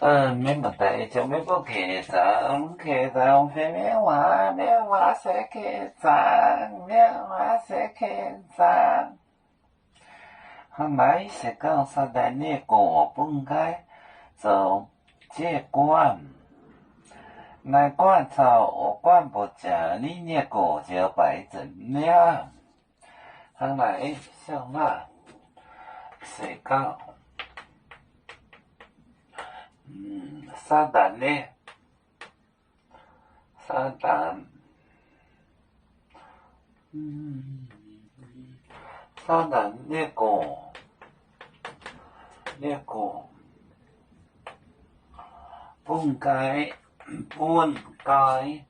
Mienh muoz-doic, ih zanc mienh mbuo kei zangx, kei zangx fai mienh waac, mienh waac se kei zangx, mienh waac se kei zangx. Hnangv naaiv se gorngv Saadaan nyei gox bun nqaiv zoux jiez guanh. Naaiv guanh caux ov guanh mbuoqc jaax, ninh nyei gox ziouc baix nzengc mi'aqv. Hnangv naaiv siang-maah! Se gorngv Saadaan nyei, Saadaan, Saadaan nyei gox, nyei gox bun nqaiv, bun nqaiv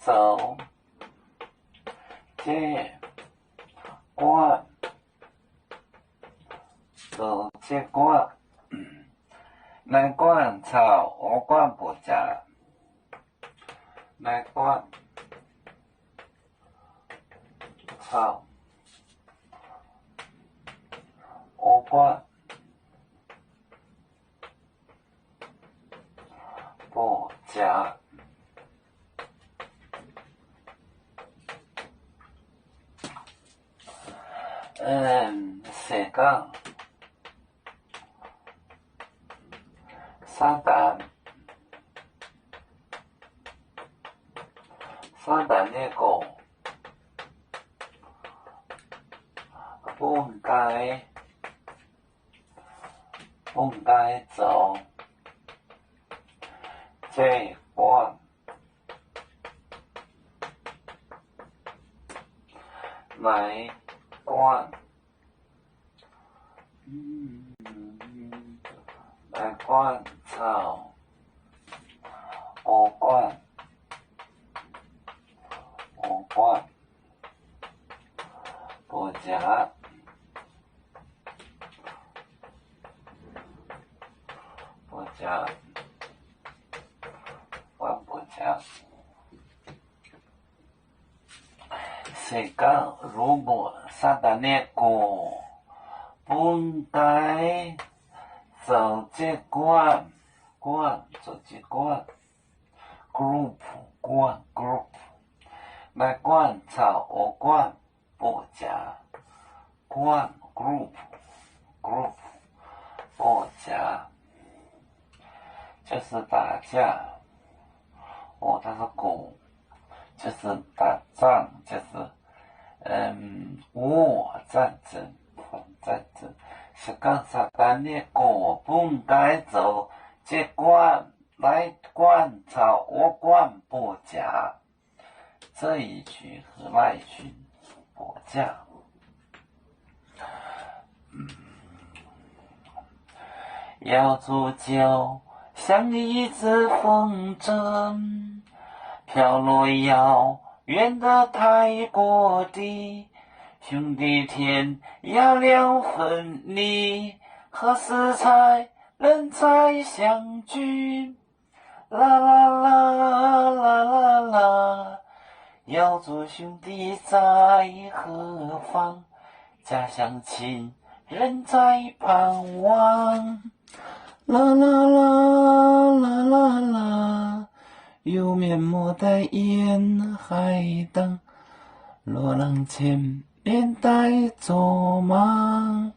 zoux jiez guanh, zoux jiez guanh. Naaiv guanh caux ov guanh mbuoqc jaax. Naaiv guanh caux ov guanh mbuoqc jaax. Se gorngv Saadaan, Saadaan nyei gox bun nqaiv, bun nqaiv zoux jiez guanh. Naaiv guanh, naaiv guanh caux ov guanh, ov guanh mbuoqc jaax, mbuoqc jaax, guanh mbuoqc jaax. Se gorngv 如果 Saadaan nyei gox bun nqaiv zoux jiez guanh, guanh zoux jiez guanh, group, guanh group, naaiv guanh caux ov guanh mbuoqc jaax, guanh group, group mbuoqc jaax, 就是打架. 哦，他说狗，就是打仗，就是，嗯，war，战争，战争。Se gorngv Saadaan nyei gox bun nqaiv zoux jiez guanh, naaiv guanh caux ov guanh mbuoqc jaax, 这一群和那一群 mbuoqc jaax. 遶族就像一阵风筝，飘落遥远的泰国地。兄弟天涯两分离，何时才能再相聚？啦啦啦，啦啦啦，瑶族兄弟在何方？ 家乡亲人在盼望。啦啦啦，啦啦啦，有面目的沿海荡，落浪千面带作mang。